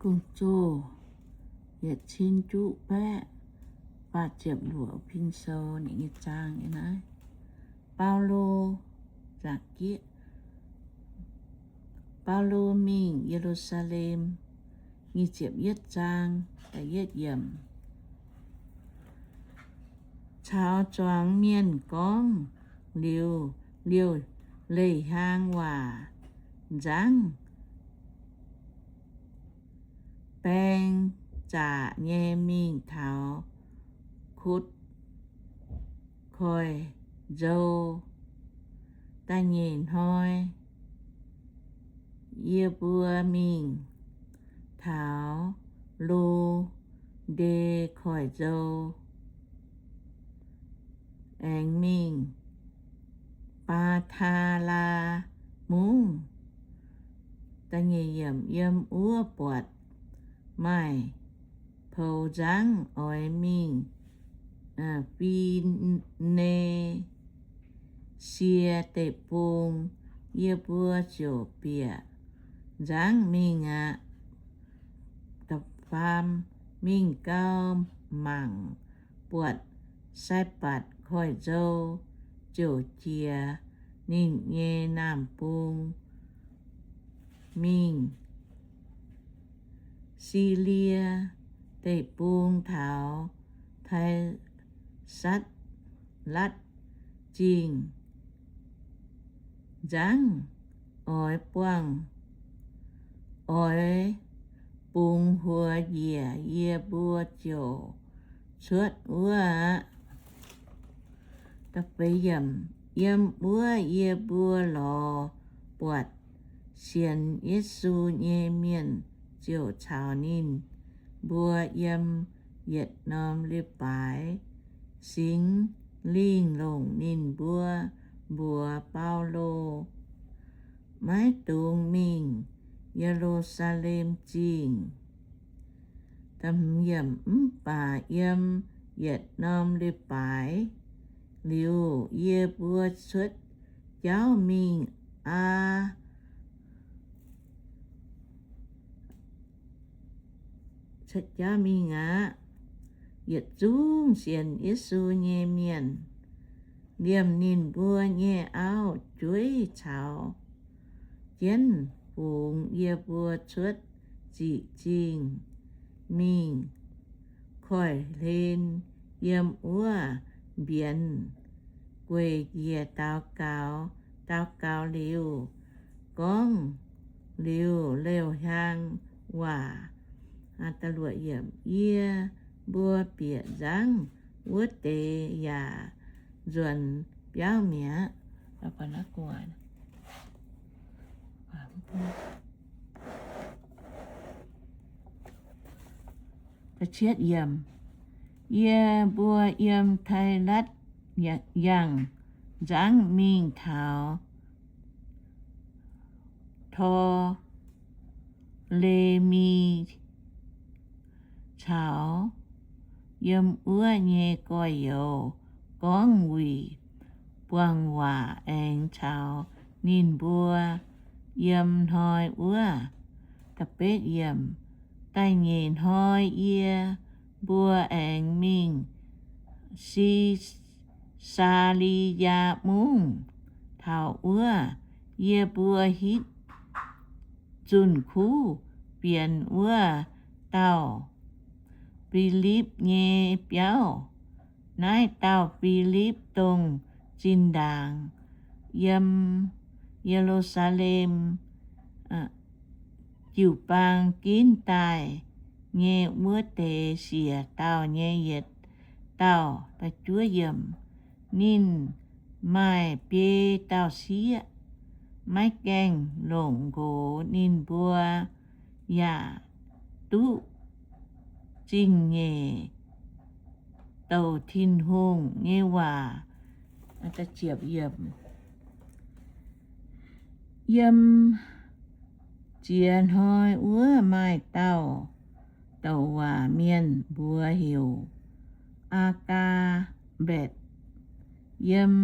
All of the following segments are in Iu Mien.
Gong-zoh yietc cin juqv baeqv faah ziepc luoqc pin sou nyei zaang naaiv. Baulo, Baulo mingh Ye^lu^saa^lem. Nyic ziepc yietv zaang, da'yietv yiemc. Caux zuangx mienh gorngv liuz, liouh leih hiaang waac nzangv baeng zaqc nyei mingh taux Kotv Koiv-Nzou. Da'nyeic hnoi yie mbuo mingh taux Lo^nde Koiv-Nzou, aengx mingh Baa^taa^laa Mungv. Yiem wuov buatc maaih poux nzangv oix mingh Fi^ni^sie Deic-Bung. Yie mbuo ziouc bieqc nzangv mingh aqv. Da'faam, mingh gau mangc buatc Sai^mbatc Koiv-Nzou, ziouc jiex ninh nyei naamh bung mingh Silie Deic-Bung taux Taisatv^latv Zingh nzangv, oix buangh, oix bungx huox njiec, yie mbuo ziouc cuotv wuov aqv. Yiem wuov yie mbuo lorz buatc sienx Yesu nyei mienh ziouc caux ninh mbuo yiem yietc norm leiz-baaix. Singx Lingh longc ninh mbuo mbuox Baulo maiv dungx mingh Ye^lu^saa^lem Zingh. Mv baac yiem yietc norm leiz-baaix liuz, yie mbuo cuotv jauv mingh aqv. Cuotv jauv mingh aqv. Yietc zungv sienx Yesu nyei mienh liemh ninh mbuo nyei auv, jueiv caux jienv fungx yie mbuo cuotv Ziqc Zingh mingh koiv-hlen yiem wuov mbienx gueic njiec daux gaux. Daux gaux liuz, gorngv liuz leiz-hiaang waac. Yie mbuo bieqc nzangv wuov deix yaac nzuonx biauv mi'aqv. Yie mbuo yiem Tailatv yangh nzangv mingh taux Pto^le^mi, caux yiem wuov nyei gorx-youz gorngv wuic, buangh waac aengx caux ninh mbuo yiem hnoi wuov. Da'nyeic hnoi yie mbuo aengx mingh Si^saa^li^yaa Mungv. Taux wuov yie mbuo hitv zunh kuv fienx wuov dauh Filipv nyei biauv. Naaiv dauh Filipv dongh zinh ndaangc yiem Ye^lu^saa^lem jiu-baang ginv daaih nyei wuov deix siec dauh nyei yietc dauh. Ninh maaih biei dauh sieqv, maiv gaengh longc nqox ninh mbuo, yaac duqv zingh nyeic douc Tin-Hungh nyei waac. Yiem ziex hnoi wuov maaih dauh douc waac mienh mbuox heuc Aa^gaa^mbetc, yiem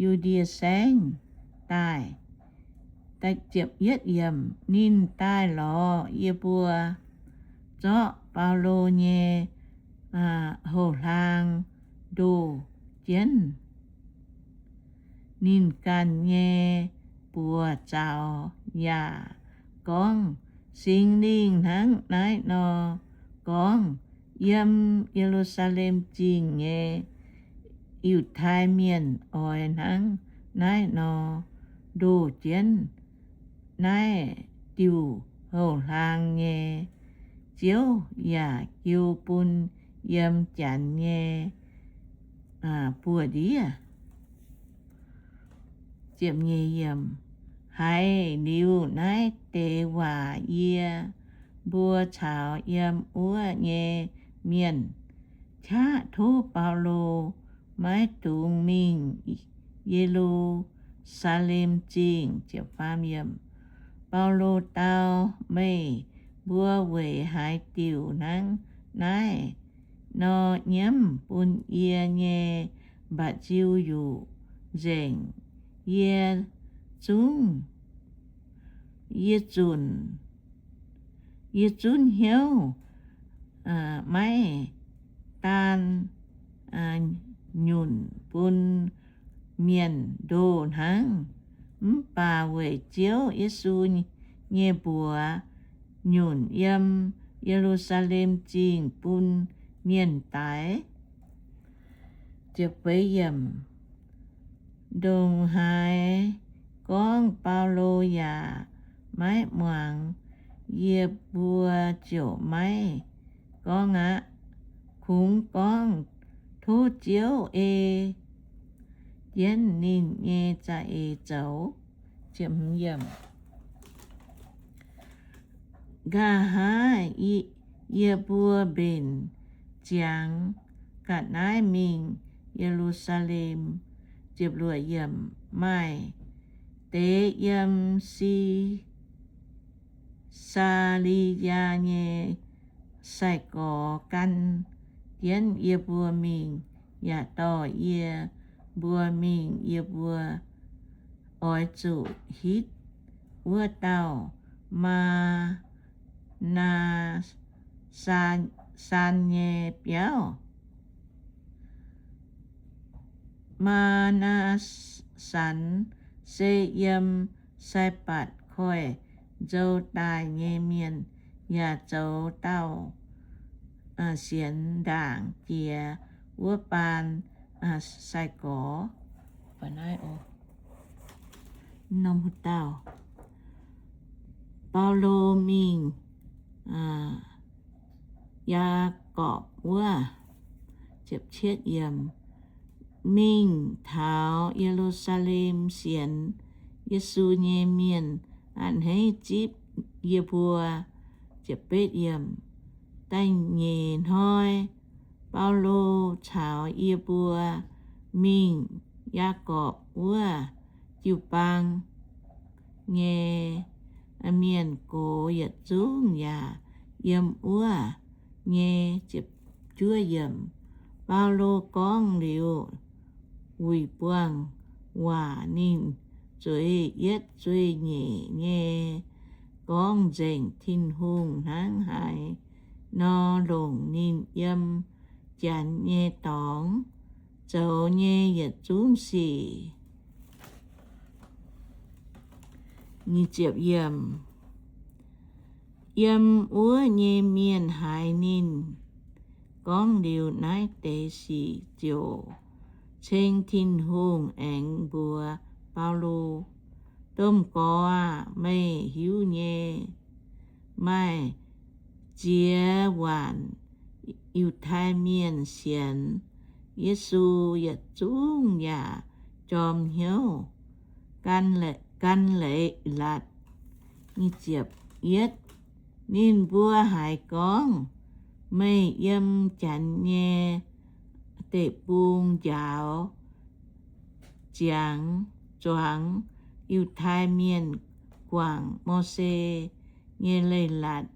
Yu^ndie Saengv daaih. Ninh daaih lorz yie mbuo zorqv Baulo nyei houx-hlaang ndoh jienv ninh ganh nyei buoz zaux yaac gorngv, Singx Lingh hnangv naaiv nor gorngv, Yiem Ye^lu^saa^lem Zingh nyei Yiutai Mienh oix hnangv naaiv nor ndoh jienv naaiv diuh houx-hlaang nyei Ziouv yaac jiu bun yiem Janx nyei buoz-ndiev. Haiz liuz naaiv deix waac yie mbuo caux yiem wuov nyei mienh qaqv tov Baulo maiv dungx mingh Ye^lu^saa^lem Zingh. Baulo dau, Meih mbuo weic haaix diuc hnangv naaiv nor nyiemv bun yie nyei mba'nziu-yuqc nzengc? Yie zungv, yie zunc, yie zunv hnyouv maiv daan nyunc bun mienh ndoh hnangv, mv baac weic Ziouv Yesu nyei mbuox nyunc yiem Ye^lu^saa^lem Zingh bun mienh daix. Ndongc haaix gorngv Baulo yaac maiv muangx, yie mbuo ziouc maiv gorngv aqv. Kungx gorngv, Tov Ziouv ei jienv ninh nyei za'eix zoux. Nqa'haav yie mbuo mbenc ziangx ga'naaiv mingh Ye^lu^saa^lem. Maaih deix yiem Si saa^li^yaa nyei sai-gorx gan jienv yie mbuo mingh, yaac dorh yie mbuo mingh. Yie mbuo oix zuqc hitv wuov dauh Maa^naa^saan nyei biauv. Maa^naa^saan se yiem Saibatc Koiv-Nzou daaih nyei mienh, yaac zoux dauh sienx ndaangc jiex wuov baan sai-gorx. Baulo Mingh Yaagorpc Wuov. Mingh taux Ye^lu^saa^lem sienx Yesu nyei mienh a'hneiv zipv yie mbuo. Da'nyeic hnoi Baulo caux yie mbuo mingh Yaagorpc wuov jiu-baang nyei mienh gox yietc zungv yaac yiem wuov nyei. Baulo gorngv liuz wuic buangh waac, ninh zueiz yietv zueih nyeic nyei gorngv nzengc Tin-Hungh hnangv haaix nor longc ninh yiem Janx nyei dorngx zoux nyei yietc zungv sic. Yiem wuov nyei mienh haiz ninh gorngv liuz naaiv deix sic ziouc ceng Tin-Hungh aengx mbuox Baulo, Domh Gorx aah! Meih hiuv nyei, maaih ziex waanc Yiutai Mienh sienx Yesu yietc zungv yaac jorm hnyouv gan leiz-latc. Ninh mbuo haiz gorngv meih yiem Janx nyei deic-bung njaaux ziangx zuangx Yiutai Mienh guangc Mose nyei Leiz-Latc.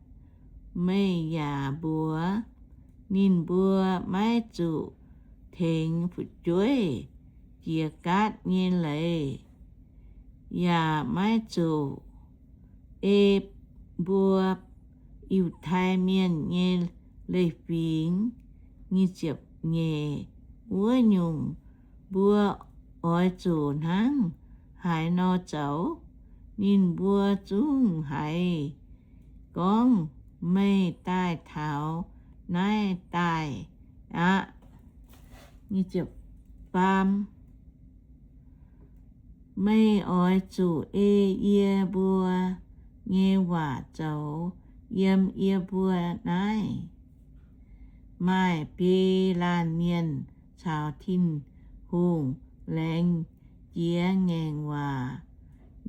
Meih yaac mbuox ninh mbuo maiv zuqc tengx fu'jueiv jiex gaatv nyei leiz, yaac maiv zuqc ei mbuo Yiutai Mienh nyei leiz-fingx. Nyic ziepc nyeic. Wuov nyungc, mbuo oix zuqc hnangv haaix nor zoux? Ninh mbuo zungv haiz gorngv, Meih daaih taux naaiv daaih aqv. Faam, meih oix zuqc ei yie mbuo nyei waac zoux yiem yie mbuo naaiv maaih biei laanh mienh caux Tin-Hungh laengz jiex ngaengc waac.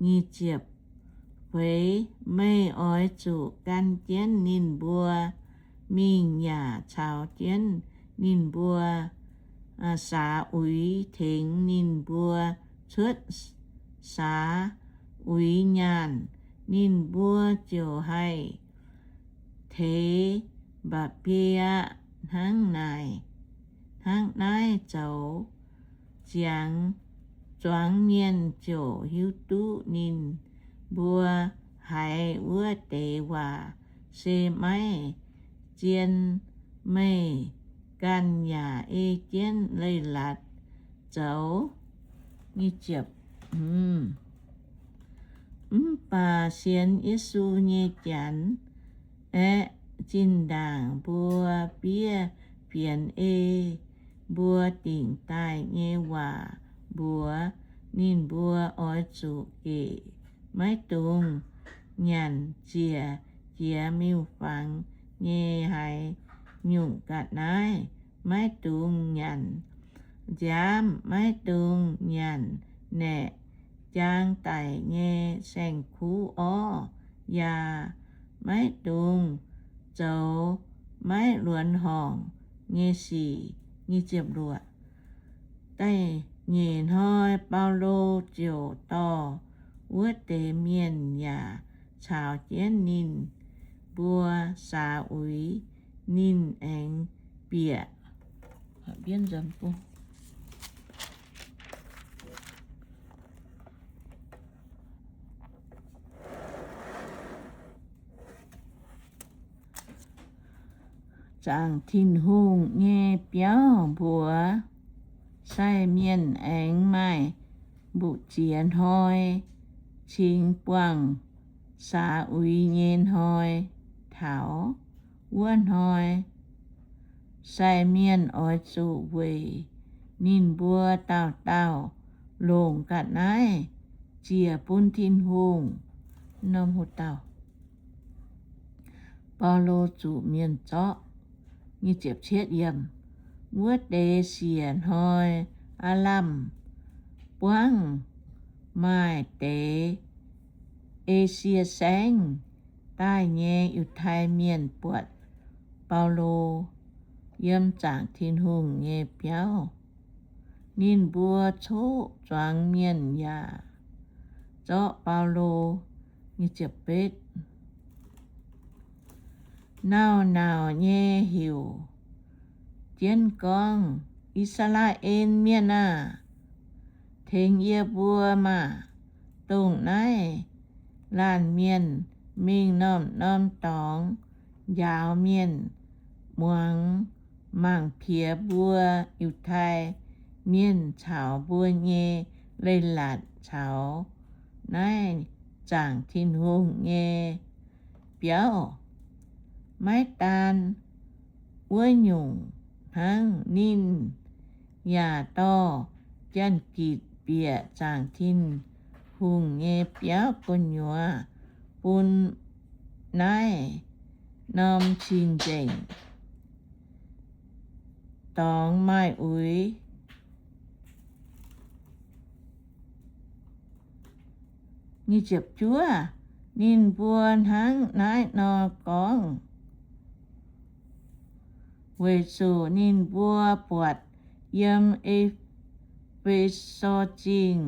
Nyic ziepc feix, meih oix zuqc gan jienv ninh mbuo mingh yaac caux jienv ninh mbuo saax uix tengx ninh mbuo cuotv saax uix nyaanh. Ninh mbuo ziouc haih teix mba'biei aqv. Hnangv naaic, hnangv naaiv zoux ziangx, zuangx mienh ziouc hiuv duqv ninh mbuo haiz wuov deix waac se maiv zien. Meih ganh yaac ei jienv leiz-latc zoux. Mv baac sienx Yesu nyei Janx aeqv, zinh ndaangc mbuo fiev fienx ei mbuo dingc daaih nyei waac mbuox ninh mbuo oix zuqc gec, maiv dungx nyanc ziec jiex miuc-fangx nyei haaix nyungc ga'naaiv, maiv dungx nyanc nziaamv, maiv dungx nyanc naeqc, jaang daic nyei saeng-kuv orv, yaac maiv dungx zoux maiv luonx horngc nyei sic. Da'nyeic hnoi Baulo ziouc dorh wuov deix mienh yaac caux jienv ninh mbuo saax uix. Ninh aengx bieqc zaangc Tin-Hungh nyei biauv mbuox sai mienh aengx maaih mbu'ziex hnoi cingx buangh saax uix nyei hnoi taux. Wuov hnoi sai mienh oix zuqc weic ninh mbuo dauh dauh longc ga'naaiv ziec bun Tin-Hungh. Norm hu dauh Baulo zuqc mienh zorqv. Wuov deix siec hnoi aav lamh buangv maaih deix Esie Saengv daaih nyei Yiutai Mienh buatc Baulo yiem zaangc Tin-Hungh nyei biauv. Ninh mbuo coqv zuangx mienh yaac zorqv Baulo. Nauc-nauc nyei heuc jienv gorngv, I^saa^laa^en Mienh aah! Tengx yie mbuo maah! Dongh naaiv laanh mienh mingh norm-norm dorngx njaaux mienh, muangx mangc piex mbuo Yiutai Mienh caux mbuo nyei leiz-latc caux naaiv zaangc Tin-Hungh nyei biauv. Maiv daan wuov nyungc hnangv, ninh yaac dorh Janx-Gitc bieqc zaangc Tin-Hungh nyei biauv gu'nyuoz bun naaiv norm cing-nzengc dorngx maaih uix. Ninh mbuo hnangv naaiv nor gorngv weic zuqc ninh mbuo buatc yiem E^fe^so Zingh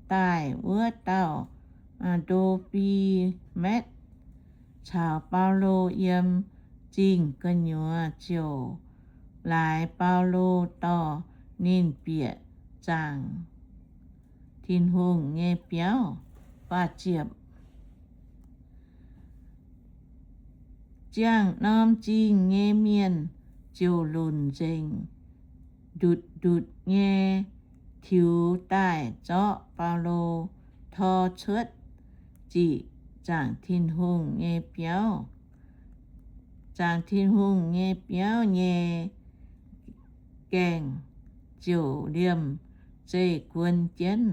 daaih wuov dauh Ndo^fi^metv caux Baulo yiem zingh gu'nyuoz ziouc laaix Baulo dorh ninh bieqc zaangc Tin-Hungh nyei biauv. Faah ziepc. Ziangh norm zingh nyei mienh ziouc lunc nzengc, ndutc-ndutc nyei tiux daaih zorqv Baulo tor cuotv ziqc zaangc Tin-Hungh nyei biauv. Zaangc Tin-Hungh nyei biauv nyei gaengh ziouc liemh zeih guon jienv.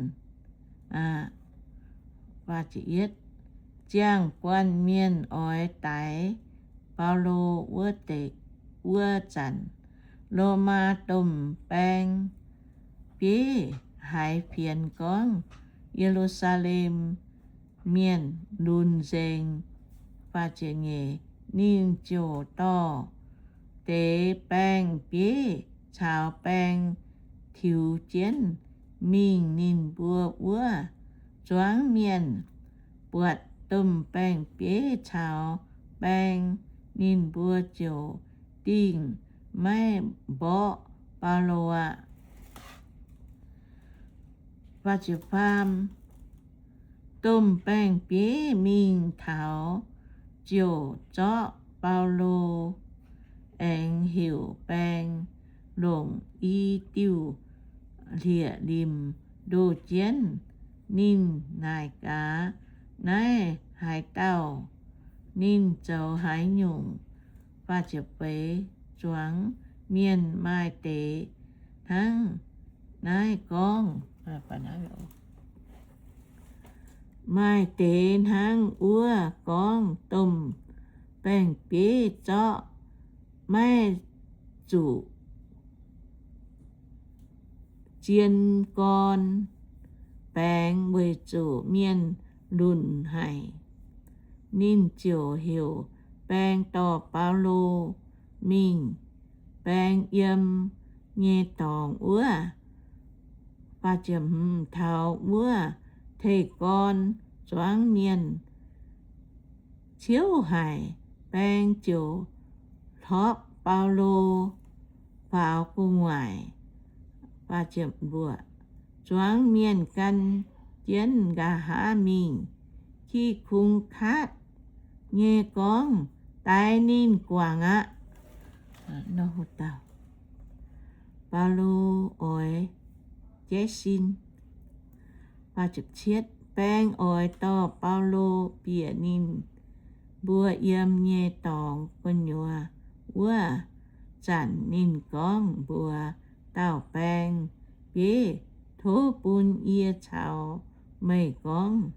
Ziangh guanh mienh oix daix Baulo wuov deix, wuov zanc, Lomaa domh baeng bieiv haiz fienx gorngv Ye^lu^saa^lem mienh lunx nzengc. Ninh ziouc dorh deix baeng bieiv caux baeng tiux jienv mingh ninh mbuo wuov zuangx mienh. Buatc domh baeng bieiv caux baeng, ninh mbuo ziouc dingh maiv mborqv Baulo aqv. Domh baeng bieiv mingh taux ziouc zorqv Baulo aengx heuc baeng longc i diuh hlieqv-limc ndoh jienv. Ninh naaic gaax, Naaiv haaix dauh? Ninh zoux haaix nyungc? Zuangx mienh maaih deix hnangv naaiv gorngv, maaih deix hnangv wuov gorngv, Domh baeng bieiv zorqv maiv zuqc zien gorn baengx weic zuqc mienh lunc haic. Ninh ziouc heuc baeng dorh Baulo mingh baeng yiem nyei dorngx wuov. Taux wuov teh gorn zuangx mienh ciouv haic, baeng ziouc hlorpv Baulo faaux gu'nguaaic. Zuangx mienh gan jienv nqa'haav mingh, ki kungx kaatv nyei gorngv, Daix ninh guangc aqv. Baulo oix jaiv sin. Baeng oix dorh Baulo bieqc ninh mbuo yiem nyei dorngx gu'nyuoz wuov zanc, ninh gorngv mbuox dauh baeng bieiv, Tov bun yie caux meih gorngv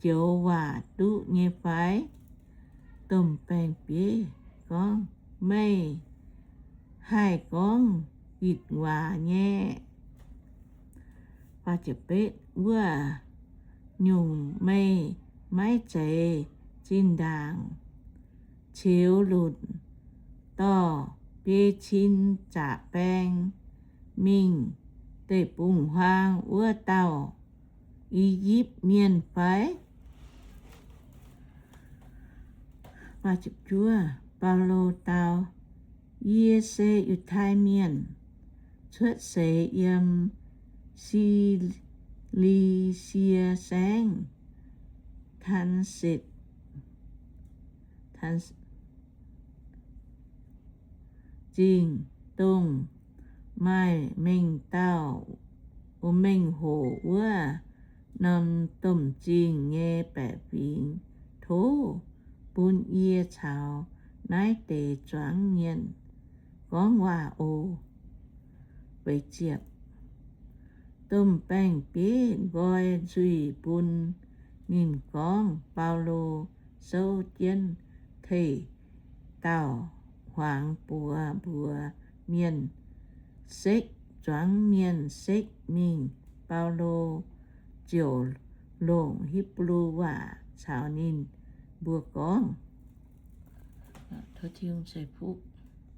joux waac duqv nyei fai? Domh baeng bieiv gorngv, Meih haih gorngv gitv waac nyei. Wuov nyungc meih maiv zeiz zinh ndaangc ceux lunc dorh biei cin zaqc baeng mingh deic-bung-huaang wuov dauh I^yipv Mienh fai? Baulo dau, Yie se Yiutai Mienh, cuotv seix yiem Si^li^sie Saengv, Taansetc Zingh, dongh maaih mengh dauh, mengh hoc wuov norm domh zingh nyei baeqc fingx. Tov bun yie caux naaiv deix zuangx mienh gorngv waac oc. Domh baeng-bieiv nqoi nzuih bun ninh gorngv, Baulo souv jienv tei dauh hmuangx buoz mbuox mienh sekv. Zuangx mienh sekv mingh, Baulo ziouc longc Hipv^lu waac caux ninh mbuo gorngv.